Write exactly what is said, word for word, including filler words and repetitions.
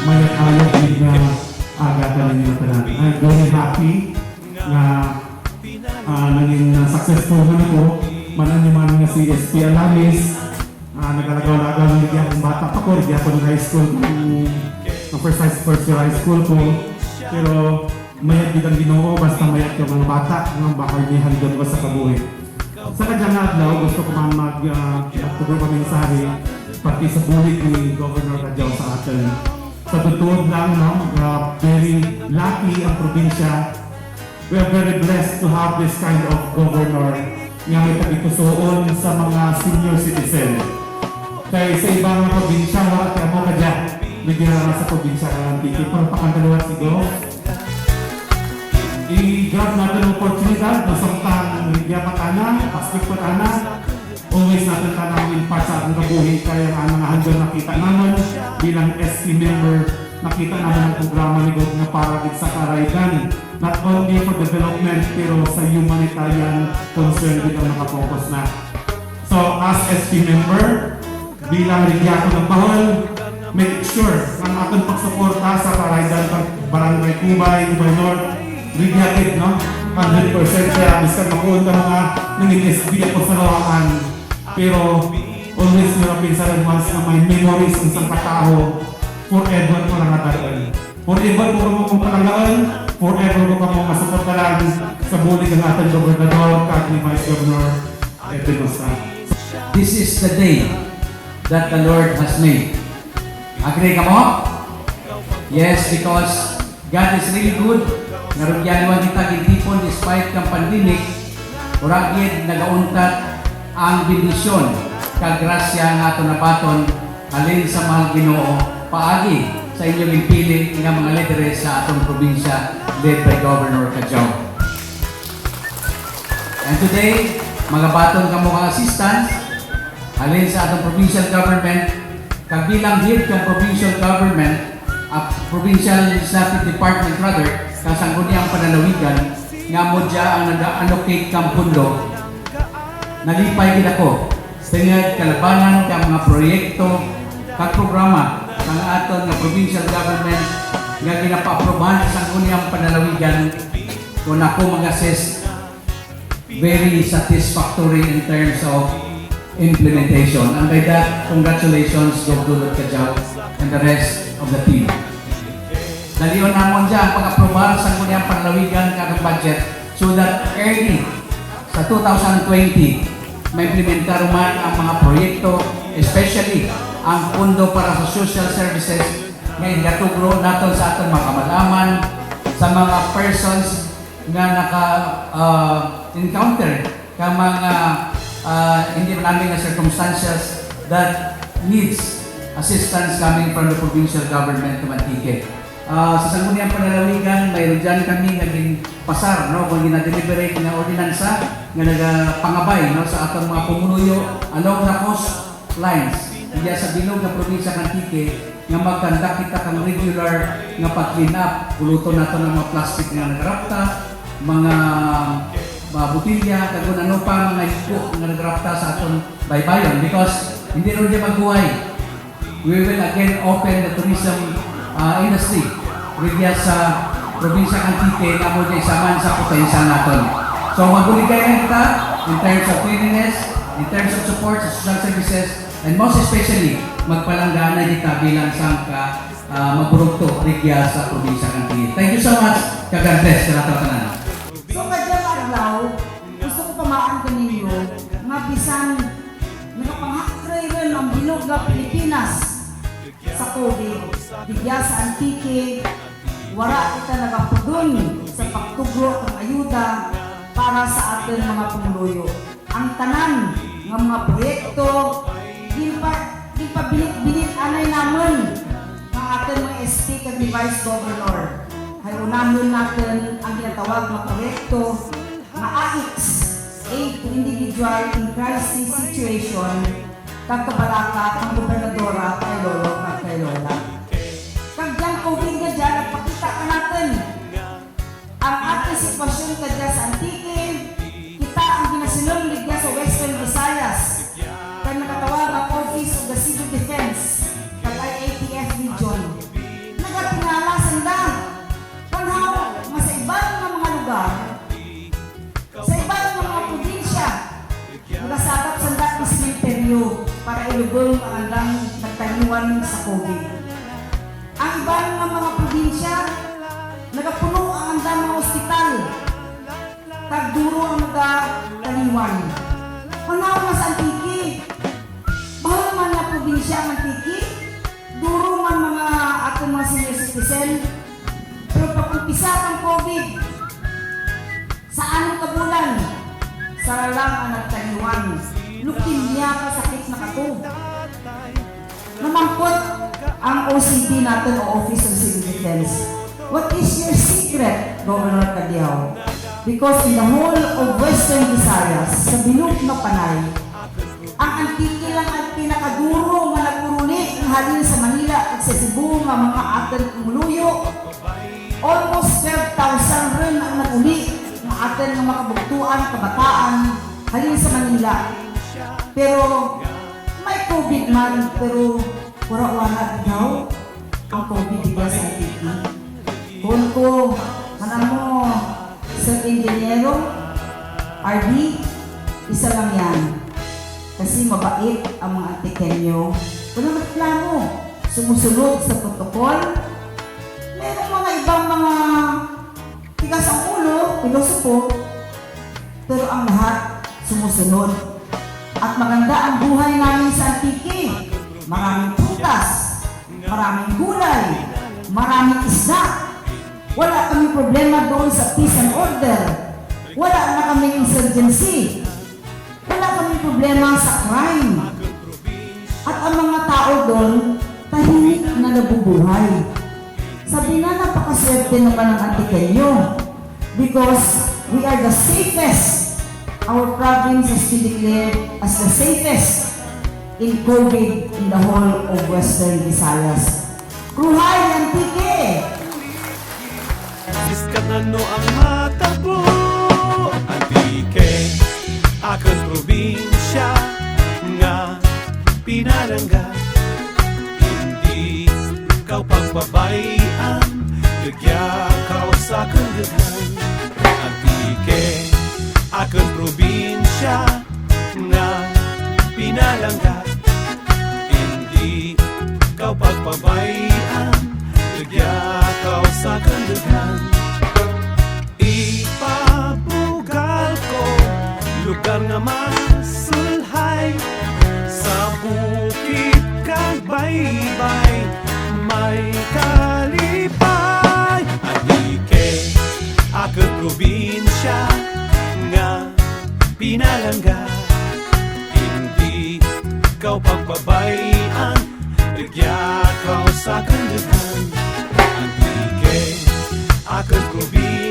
Mayad-ayad gid nga aga kaninyo tanan. I'm very happy nga, ah, nangin, ah, successful man ako. Man-an nyo man nga si S P Alanis, ah, nagalagaw-lagaw na rugya akun bata pa ko, rugya ako nag-high school ko, nag-first high, first year high school ko. Pero mayad gid ang Ginoo, basta mayad kang mga bata, nga bahala nga haligi mo sa kabuhi. Sa kadyang adlaw, gusto ko man mag, ah, magtugro kang mensahe, parte sa bulig ni Governor Cadiao sa atun. Sa tuod lang, no, ah, very lucky ang probinsya. We are very blessed to have this kind of governor nga may pag-ikusuon sa mga senior citizen. Kay sa iba nga probinsya, wara ti amo kadya. May ginagawa sa probinsya kang Antique. Palakpakan ta liwat si Gov. I-grab natun ang oportunidad, samtang rugya pa tana, pastik pa tana. Always natun tanang i-impart sa atun kabuhi, kay ang, ang handum nga kita namun bilang S P member, nakita namun ang programa ni Gov nga para gid sa karaydan. Not only for development, pero sa humanitarian concern gid ang naka-focus na. So, as S P member, bilang rugya ako nagbahul, make sure ang atun pagsuporta sa karaydan kang Barangay Cubay, Cubay North, rugya gid, no? Hundred percent siya, biskan makuon kamo nga nangin S P ako sa Laua-an. Pero always nyo ra pinsarun, once nga may memories ang sangka tawo, forever ko lang nga dar-un. Forever ko kamo nga palanggaun, forever ko kamo nga suportaran sa bulig kang atun gobernador kag ni Vice Governor Edwin Costan. This is the day that the Lord has made. Agree kamo? Yes, because God is really good. Nga rugya liwat kita gintipon despite kang pandemic, wara gid nagauntat ang bendisyon kag grasya nga atun nabaton halin sa mahal Ginoo, paagi sa inyo ginpili nga mga lideres sa atun probinsya, led by Governor Cadiao. And today, magabaton kamo kang assistance halin sa atun provincial government, kag bilang head kang provincial government, ah, provincial legislative department rather, kang Sangguniang Panlalawigan, nga amo dya ang naga-allocate kang pondo, nalipay gid ako. Tungud kalabanan kang mga proyekto kag programa kang atun nga provincial government nga ginapaaprubahan sa Sangguniang Panlalawigan, kon ako mag-assess, very satisfactory in terms of implementation. And by that, congratulations, Gov Dodod Cadiao and the rest of the team. Dalion namun dya ang pag-aprobar sa Sangguniang Panlalawigan kang budget so that early sa two thousand twenty, maimplementar man ang mga proyekto, especially ang pondo para sa social services nga igatugro natun sa atun mga kamalaman, sa mga persons nga naka, ah, encounter kang mga, ah, hindi manami nga circumstances that needs assistance coming from the provincial government of Antique. Ah, sa Sangguniang Panlalawigan, mayroon dyan kami nga ginpasar, no, kung gina-deliberate nga ordinansa nga nagapangabay, no, sa atun mga pumuluyo along the coast lines, dya sa bilog nga probinsya kang Antique, nga mag-conduct kita kang regular nga pag-clean up. Puluton natun ang mga plastic nga nagarapta, mga, mga botilya, kag kon ano pa, mga higko nga nagarapta sa atun baybayon, because hindi run dya magbuhay. We will again open the tourism, ah, industry rugya sa probinsya kang Antique, nga amo dya isa man sa potensyal natun. So, magbuligay lang kita in terms of cleanliness, in terms of support sa social services, and most especially, magpalanggaanay kita bilang sangka, ah, magburugto rugya sa probinsya kang Antique. Thank you so much, kag God bless kanataw tanan. So, kadyang adlaw, gusto ko pamaan kaninyo nga bisan nagapanghakroy run ang bilog nga Pilipinas sa COVID, rugya sa Antique, wara kita nagapudun sa pagtugro kang ayuda para sa atun mga pumuluyo. Ang tanan nga mga proyekto, ginpa-, ginpabinit-binit anay namun kang atun mga S P kag ni Vice Governor. Hay unahun natun ang ginatawag nga proyekto nga AICS, Aid to Individual in Crisis Situation, kag kabalaka kang gobernadora kay Lolo kag kay Lola. Kag dyang COVID nga dya, nagpakita kanatun ang atun sitwasyon kadya sa Antique, kita ang ginasunod rugya sa Western Visayas, kag nakatawag ang Office of the Civil Defense, kag I A T F Region. lubong ang andang nagtaliwan sa COVID. Ang iban nga mga probinsya, nagapuno ang andang mga ospital, kag duro ang nagataliwan. Tan-awa man sa Antique, bahul man nga probinsya ang Antique, duro man mga atun mga senior citizen, pero pag-umpisa kang COVID, sa anum ka bulan, sara lang ang nagtaliwan. Leukemia ka sakit na kato. Namangkot ang O C D natun o Office of Civil Defense, "What is your secret, Governor Cadiao? Because in the whole of Western Visayas, sa bilog nga Panay, ang Antique lang ang pinakaduro nga nag-uruli nga halin sa Manila kag sa Cebu nga mga atun pumuluyo. Almost twelve thousand run ang nag-uli nga atun nga mga kabugtoan, kabataan, halin sa Manila. Pero may COVID man, pero wara-wara daw ang COVID dida sa Antique." Kuon ko, man-an mo, Sir Ingeniero R D, isa lang yan. Kasi mabait ang mga Antiqueño. Walang reklamo. Sumusunod sa protocol. Merong mga ibang mga tigas ang ulo, pilosopo, pero ang lahat sumusunod. At maganda ang buhay namin sa Antique. Maraming prutas, maraming gulay, maraming isda. Wala kaming problema doon sa peace and order. Wala na kaming insurgency. Wala kaming problema sa crime. At ang mga tao doon, tahimik na nabubuhay. Sabi na, napakaswerte naman ng Antiqueño. Because we are the safest. Our province has been declared as the safest in COVID in the whole of Western Visayas. Kruhay, Antique! Siskat na no ang matabo. Antique, akun probinsya nga pinalangga. Indi kaw pagpabay-an, rugya kaw sa kandughan. Antique, akun probinsya nga pinalangga. Indi kaw pagpabay-an, rugya kaw sa kandughan. Ipabugal ko lugar nga masulhay, sa bukid kag baybay may kalipay. Antique, akun probinsya nga pinalangga. Indi kaw pagpabay-an, rugya kaw sa kandughan. Antique, akun probinsya